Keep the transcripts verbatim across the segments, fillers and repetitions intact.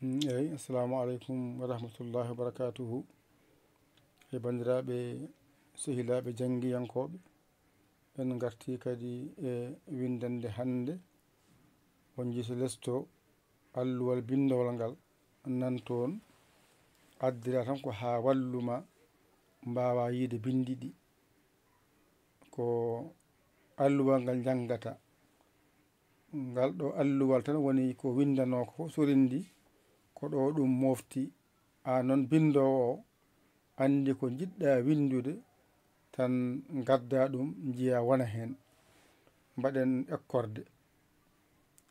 Mm, eyi, assalamu aleykum wa rahmatullahi wa barakatuhu. E banndiraaɓe, sehilaaɓe janngiyankooɓe, en ngartii kadi e winndannde hannde. On njiiti lesto alluwal binndowal ngal nan toon, addira tan ko haa wallu ma mbaawaa yiide binndi ɗi. Ko alluwal ngal njanngata. Ngal ɗo alluwal tan woni ko winndanoo ko fof, so renndii ko ɗo ɗum mofti. Aan noon binndoowo o, anndi ko njiɗɗaa winndude, tan ngaddaa ɗum, njiyaa wona heen. Mbaɗen ekkorde.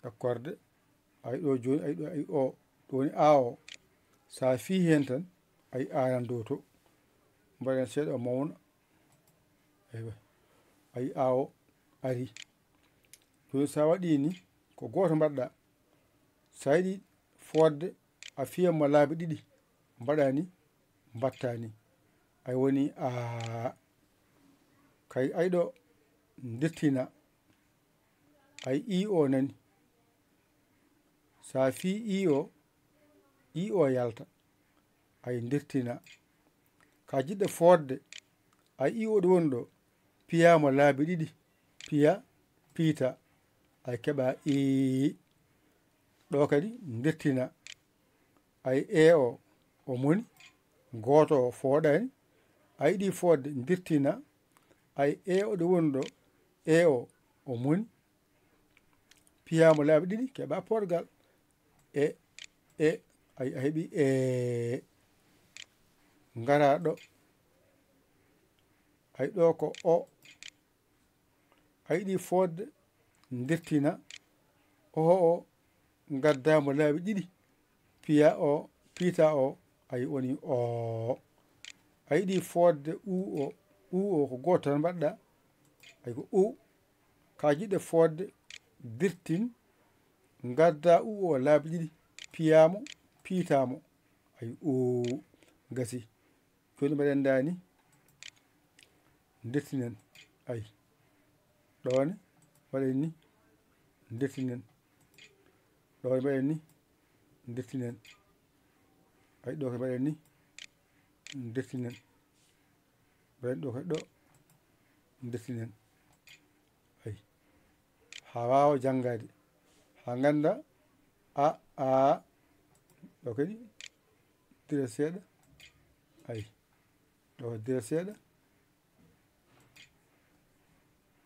Ekkorde, ay ɗo jooni, ay ɗo, ay o, ɗo woni A o. So a fii heen tan, ay A nan dow to. Mbaɗen seeɗa o mawna. Eywa. Ay A o arii. Jooni so a waɗii ni, ko gooto mbaɗɗaa. So a yiɗi fooɗde, a fiyan mo laabi ɗiɗi. Mbaɗaa ni, mbaɗtaa ni. Ay woni A. Kay ay ɗo ndirtina. Ay I o nani. So a fii I o, I o yalta. Ay ndirtina. Ka jiɗɗo fooɗde, ay I o ɗo woni ɗo, piyaa mo laabi ɗiɗi. Piya, piita. Ay keɓa I. Ɗo kadi ndirtina. Ay E o, o moni. Gooto o fooɗaani. A yiɗi fooɗde, ndirtina. Ay E o ɗo woni ɗo, E o, o moni. Piyaa mo laabi ɗiɗi, keɓa pooɗgal. E, e, ay, a heɓi E. Ngaraa ɗo. Ay ɗo ko O. A yiɗi fooɗde, ndirtina. O, o, ngaddaa mo laabi ɗiɗi. Piya o, piita o, ay woni O. A yiɗi fooɗde U o, U o ko gooto tan mbaɗɗaa. Ay ko U. Ka jiɗɗo fooɗde, dirtin, ngaddaa U o laabi ɗiɗi, piyaa mo, piitaa mo. Ay, U, gasi. Jooni mbaɗen ndaani, ndirtinen. Ay, ɗo ne, mbaɗen ni, ndirtinen. Ɗo ne, mbaɗen ni, ndirtinen. Ay, ɗo ko mbaɗen ni, ndirtinen. Mbaɗen ɗo kadi ɗo, ndirtinen. Ay. Haa waawa janngaade. Haa ngannda A, A. Ɗo kadi, dira seeɗa. Ay. Ɗo kadi dira seeɗa.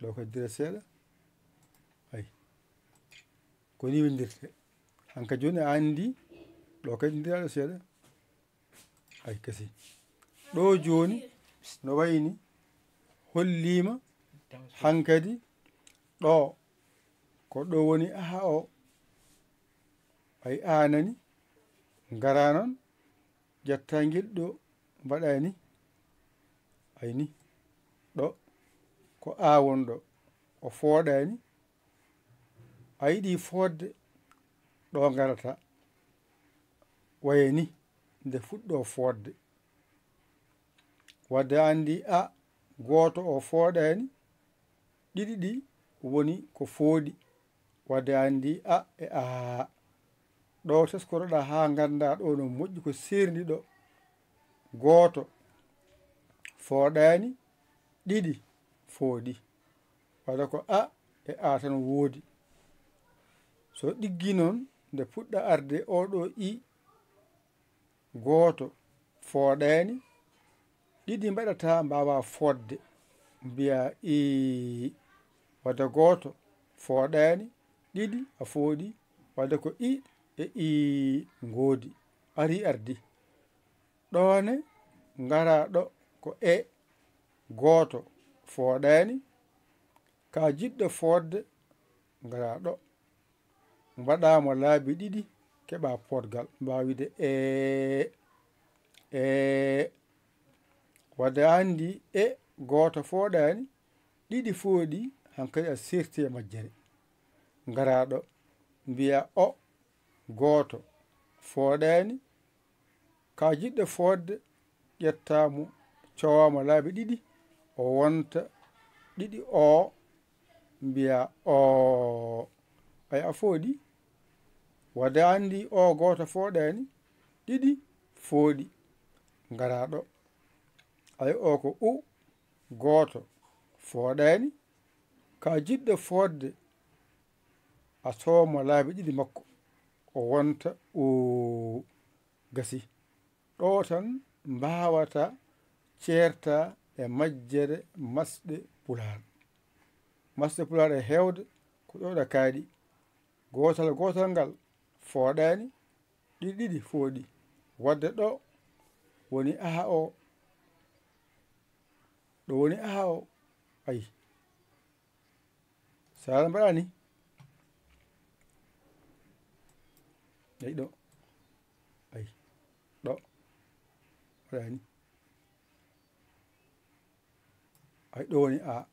Ɗo kadi dira seeɗa. Ay. Ko ni winndirte. Hankadi jooni a anndi ɗo kadi ndira ɗo seeɗa. Ay, kasi. Ɗo jooni no wayni holliima hankadi ɗo. Ko ɗo woni A o. Ay, A nani. Ngara noon, ƴetta ngel ɗo, mbaɗa ni. Ay ni. Ɗo ko A won ɗo. O fooɗaani. A yiɗi fooɗde, ɗo ngarata. Waye ni, nde fuɗɗo fooɗde. Wadde a anndi A, gooto o fooɗaani, ɗiɗi ɗi woni ko fooɗi. Wadde a anndi A e A. Ɗo teskoroɗaa haa ngannda ɗo no moƴƴi ko seerndi ɗo. Gooto fooɗaani, ɗiɗi fooɗi. Wadde ko A e A tan woodi. So ɗiggi noon, nde puɗɗa arde o ɗo I, gooto fooɗaani, ɗiɗi mbaɗata mbaawa fooɗde, mbiya ii. Wadde gooto fooɗaani, ɗiɗi a fooɗi, wadde ko I e ii ngoodi, ari ardi. Ɗo ne, ngara ɗo ko E, gooto fooɗaani, ka jiɗɗo fooɗde, ngara ɗo. Mbaɗa mo laabi ɗiɗi, keɓa poodgal, mbaawa wiide ee, ee. Wadde a anndi E gooto fooɗaani, ɗiɗi fooɗi, hankadi a seerti e majjere. Ngara ɗo, mbiya O gooto fooɗaani, ka jiɗɗo fooɗde, ƴetta mo, cowa mo laabi ɗiɗi, o wonta ɗiɗi O, mbiya oo. Ay, a fooɗi, Wadde a anndi o gooto fooɗaani, ɗiɗi fooɗi. Ngaraa ɗo. Ay, o ko u gooto fooɗaani, ka jiɗɗo fooɗde, a sooma laabi ɗiɗi makko, o wonta o gasi. Ɗo tan mbaawata ceerta e majjere masɗe Pulaar. Masɗe Pulaar e heewde ko ɗo ɗa kaaɗi. Gootal gootal ngal fooɗaani, ɗiɗi ɗiɗi fooɗi. Wadde ɗo woni aha o. Ɗo woni aha o. Ayi. Sala mbaɗani. Ayi ɗo. Ayi. Ɗo. Waɗani. Ay, ɗo woni a.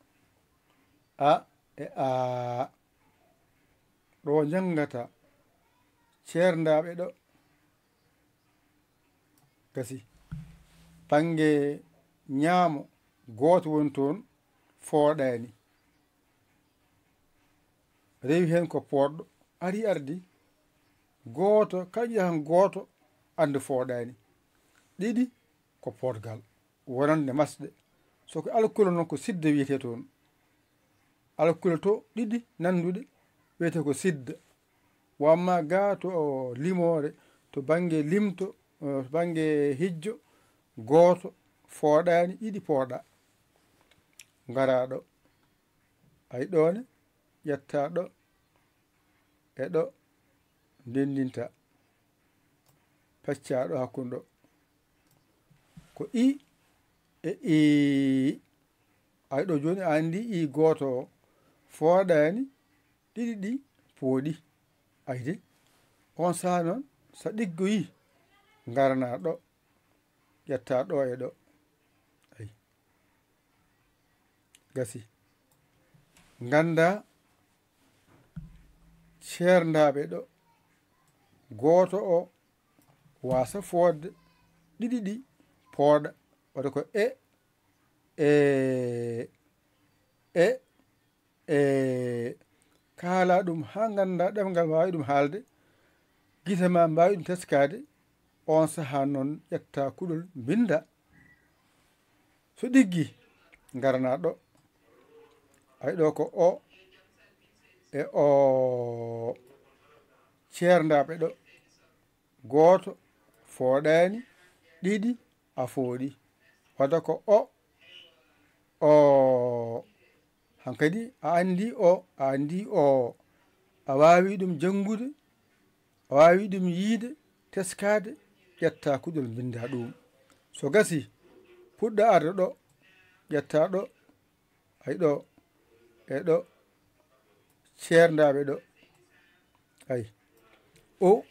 A e a. Ɗo njanngata ceerndaaɓe ɗo. Gasi. Bannge ñaamo gooto woni toon fooɗaani. Rewi heen ko poɗɗo. Ari ardi. Gooto, kala jiya tan gooto, anndu fooɗaani. Ɗiɗi, ko poɗgal. Wonande masɗe. So ko alkule noon, ko sidde wiyetee toon. Alkule to ɗiɗi nannduɗe wiyetee ko sidde. Wa amma gaa to limoore, to bannge limto, eh, to bannge hijjo, gooto fooɗaani, ɗiɗi pooɗa. Ngaraa ɗo. Ay ɗo ne, ƴettaa ɗo e ɗo, ndenndinta, peccaa ɗo hakkunde ɗo. Ko i e ii. Ay ɗo jooni a anndi i gooto o fooɗaani, ɗiɗi ɗi pooɗi. Ay de, on saha noon, so ɗiggoyii, ngaranaa ɗo, ƴettaa ɗo e ɗo. Ay. Gasi. Nganndaa ceerndaaɓe ɗo. Gooto o waasa fooɗde, ɗiɗi ɗi pooɗa. Waɗa ko e, e, e, e. Kaala ɗum haa nganndaa ɗemngal mbaawi ɗum haalde. Gite ma mbaawi ɗum teskaade. On sahaa noon ƴettaa kuɗol mbinnda. So ɗiggi, ngaranaa ɗo. Ay ɗo ko o e o. Ceerndaaɓe ɗo. Gooto fooɗaani, ɗiɗi a fooɗi. Wadda ko o, o. Hankadi a anndi o, a anndi o. A waawi ɗum janngude, a waawi ɗum yiide, teskaade, ƴetta kuɗol mbinnda ɗum. So gasi, puɗɗa arde ɗo, ƴetta ɗo, ay ɗo, e ɗo, ceerndaaɓe ɗo. Ay. O,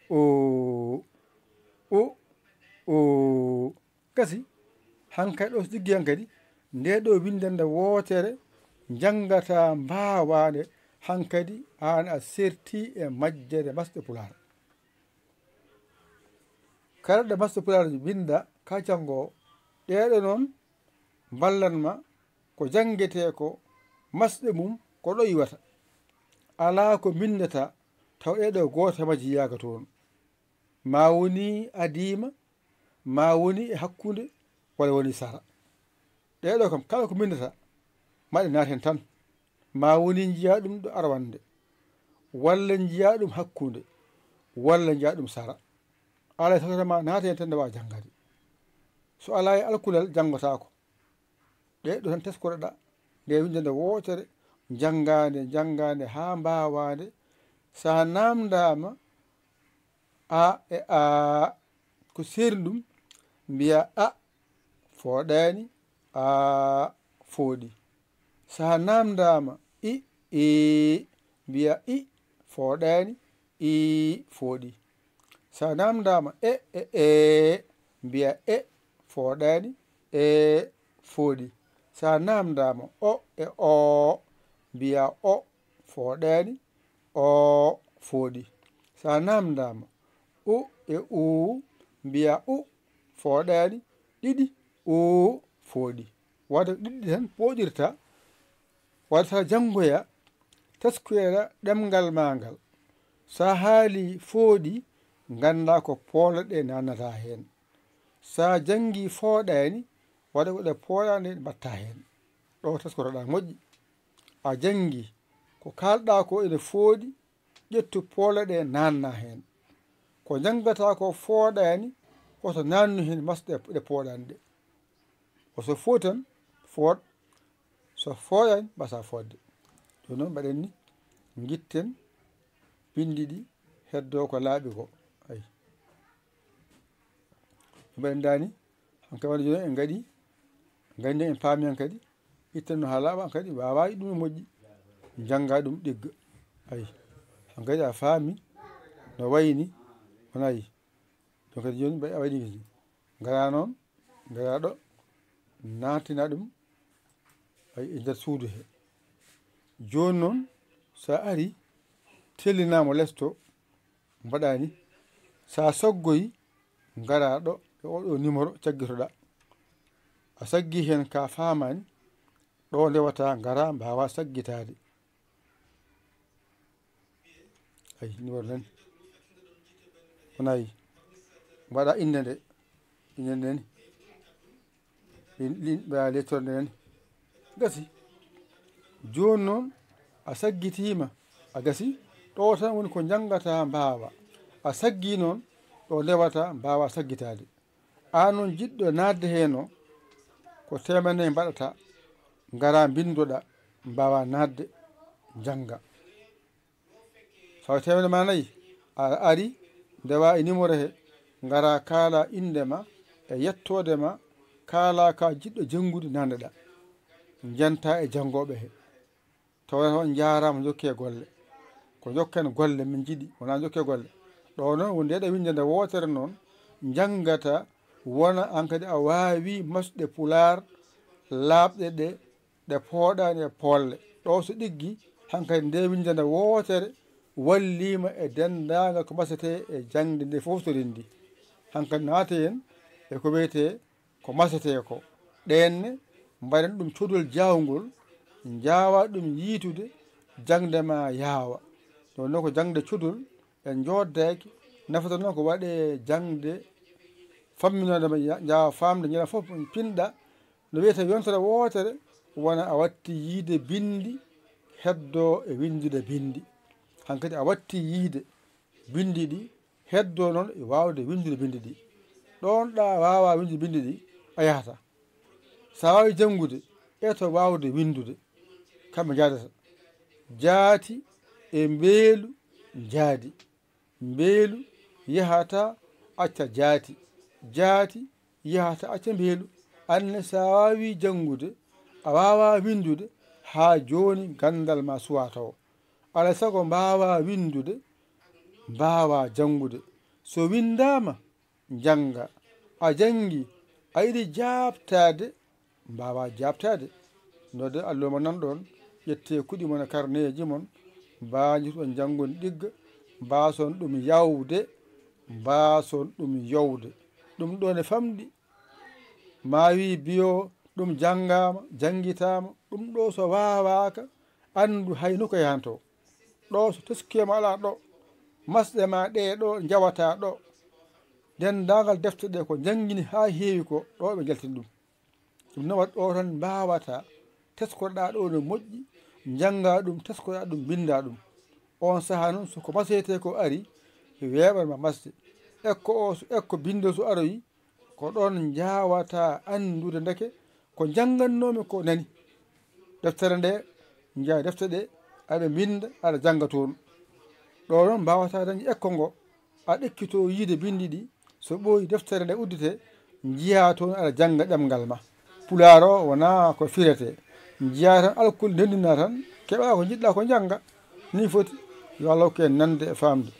o, o, o. Gasi, hankadi ɗo so ɗiggi hankadi, nde ɗo winndannde wootere, njanngataa mbaawaande, hankadi aan a serti e majjere masɗe Pulaar. Kala ɗo masɗe Pulaar winnda, ka janngoowo, ɗeeɗo noon mballan ma ko janngetee ko masɗe mum ko ɗo iwata. Alaa ko mbinndataa taw ɗeeɗo gooto majji yaaka toon. Ma woni adiima, ma woni e hakkunde, walla woni sara. Ɗeeɗo kam, kala ko mbinndataa, ma ɗe naat heen tan. Ma woni njiyaa ɗum ɗo arwannde, walla njiyaa ɗum hakkunde, walla njiyaa ɗum sara. Alaa e sago tan ma naata heen tan nde waawa janngaade. So alaa e alkulal, janngotaako. Ɗe ɗo tan teskoɗa, nde winndannde wootere, njanngaande, njanngaande haa mbaawaande. So a naamndaama, a e a, ko seeri ɗum, mbiya a, fooɗaani, a, fooɗi. So a naamndaama i, i, mbiya i, fooɗaani, i, fooɗi. So a naamndaama e, e, e, mbiya e, fooɗaani, e, fooɗi. So a naamndaama o, e, o, mbiya o, fooɗaani, o, fooɗi. So a naamndaama u, e, u, mbiya u, fooɗaani, ɗiɗi, u, fooɗi. Wadde ko ɗiɗi tan pooɗirta, wadde so a janngoya, teskoya ɗemngal maa ngal. So a haalii fooɗi, nganndaa ko poole ɗe naannata heen. So a janngii fooɗaani, waɗa ko ɗe pooɗaani ɗe mbaɗta heen. Ɗo taskotoɗaa moƴƴi. A janngii, ko kaalɗaa ko ene fooɗi, ƴettu poole ɗe naanna heen. Ko njanngataa ko fooɗaani, hoto naannu heen masɗe ɗe pooɗaani ɗe. O so fooɗi tan, fooɗ. So fooɗaani, mbasa fooɗde. Ɗum noon mbaɗen ni, ngitten binndi ɗi, heddoo ko laaɓi ko. Ayi. Mbaɗen daani, hankadi walla jooni en ngaɗi, nganndi en paami hankadi, itten no haa laaɓa hankadi, waawaa ɗum no moƴƴi, njannga ɗum ɗigga. Ayi. Hankadi a faami no wayni, wona ayi. Ɗum kadi jooni mbaɗi a waɗi kadi. Ngara noon, ngara ɗo, naattina ɗum, ay, e nder suudu he. Jooni noon, so a ari, tellinaama lesto, mbaɗa ni. So a soggoyi, ngara ɗo, e oɗo numéro caggitoɗaa. A saggi heen ka faamaani, ɗo ndewata ngara mbaawa saggitaade. Ay, numéro nani. Wona yi. Mbaɗa innde nde. Innde nde nani. Lin, lin, mbaɗa lettorde nani. Gasi. Jooni noon, a saggitiima. A gasi. Ɗo tan woni ko njanngata mbaawa. A saggi noon, ɗo ndewata mbaawa saggitaade. Aan noon jiɗɗo naatde heen o, ko teemedde nayi mbaɗata, ngara mbinndoɗa, mbaawa naatde, njannga. Tawa teemedde ma nayi, a ari, ndewa e numéro he, ngara kaala innde ma, e yettoode ma, kaala ka jiɗɗo janngude naatneɗa. Njenta e janngooɓe he. Tawa on njaaraama, njokkee golle. Ko njokken golle, min njiɗi, wonaa njokkee golle. Ɗo noon, woni nde ɗo winnde nde wootere noon, njanngata, wona aan kadi a waawi masɗe pulaar laaɓɗe ɗe, ɗe pooɗaani e poolle. Ɗo so ɗiggi, hankadi nde winnde nde wootere walliima e denndaangal ko masetee e jaŋde nde fof so renndi. Hankadi naate en e ko wiyetee ko masetee ko. Ɗeenne, mbaɗen ɗum codol jaawngol, njaawa ɗum yiytude, jaŋde ma yaawa. Ɗum noon ko jaŋde codol, en njooddaki, nafata noon ko waɗee jaŋde famminoonde ma, ya-, njaawa faamde, ñande fof pinɗa, no wiyetee yontere wootere, wona a watti yiyde binndi, heddoo e winndude binndi. Hankadi a watti yiyde binndi ɗi, heddoo noon e waawde winndude binndi ɗi. Ɗoon ɗa waawaa winndude binndi ɗi, a yahata. So a waawii janngude, eto waawde winndude. Kamɓe njaadata. Jaati e mbeelu njaadi. Mbeelu yahata acca jaati. Jaati yahata acca mbeelu. Aan ne, so a waawii janngude, a waawaa winndude, haa jooni ganndal ma suwaa tawo. Alaa e sago mbaawaa winndude, mbaawaa janngude. So winndaama, njannga. A janngi, a yiɗi jaabtaade, mbaawaa jaabtaade. Noddee alluwa mon nan ɗoon, ƴettee kuɗi mon e karneeji mon, mbaajitoɗon janngude ɗigga, mbaason ɗum yawde, mbaason ɗum yowde. Ɗum ɗo ne famɗi. Ma wii biyo ɗum janngaama, janngitaama, ɗum ɗo so waawaaka, anndu hay no ko yahanto. Ɗo so teskiima alaa ɗo, masɗe ma ɗe ɗo njawata ɗo. Denndaangal defte ɗe ko njanngini haa heewi ko, ɗo ɓe njaltini ɗum. Ɗum noon waɗi ɗo tan mbaawata, teskoɗaa ɗo no moƴƴi, njannga ɗum, teskoɗaa ɗum, mbinnda ɗum. On sahaa noon so ko masetee ko ari, weeɓan ma masde. Ekko o, ekko binndo so aroyi, ko ɗoon njaawata anndude ndeke ko njanngannoomi ko nani. Deftere nde, njiyaa defte ɗe, aɗa mbinnda, aɗa jannga toon. Ɗo noon mbaawata dañde ekko ngo, a ɗekkitoo yiyde binndi ɗi, so ɓooyi deftere nde udditee, njiyaa toon aɗa jannga ɗemngal ma. Pulaar o wonaa ko firetee. Njiyaa tan alkule ndendinaa tan, keɓaa ko njiɗɗaa ko njannga. Nii foti, yo Allah hokku en nande e faamde.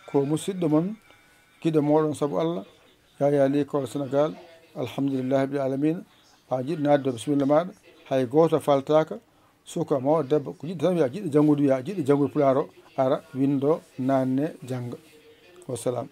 Ko musiɗɗo mon, giɗo mooɗon sabu Allah, Yaya Likol Sénégal, alhamdulillahi rabbil alamina. A jiɗɗo naatde ɗo, bisimilla maaɗa. Hay gooto faltaaka, suka, mawɗo, debbo, ko jiɗɗo tan wiya, jiɗɗo janngude wiya, jiɗɗo janngude pulaar o, ara, winndo, naanne, jannga. Wassalam.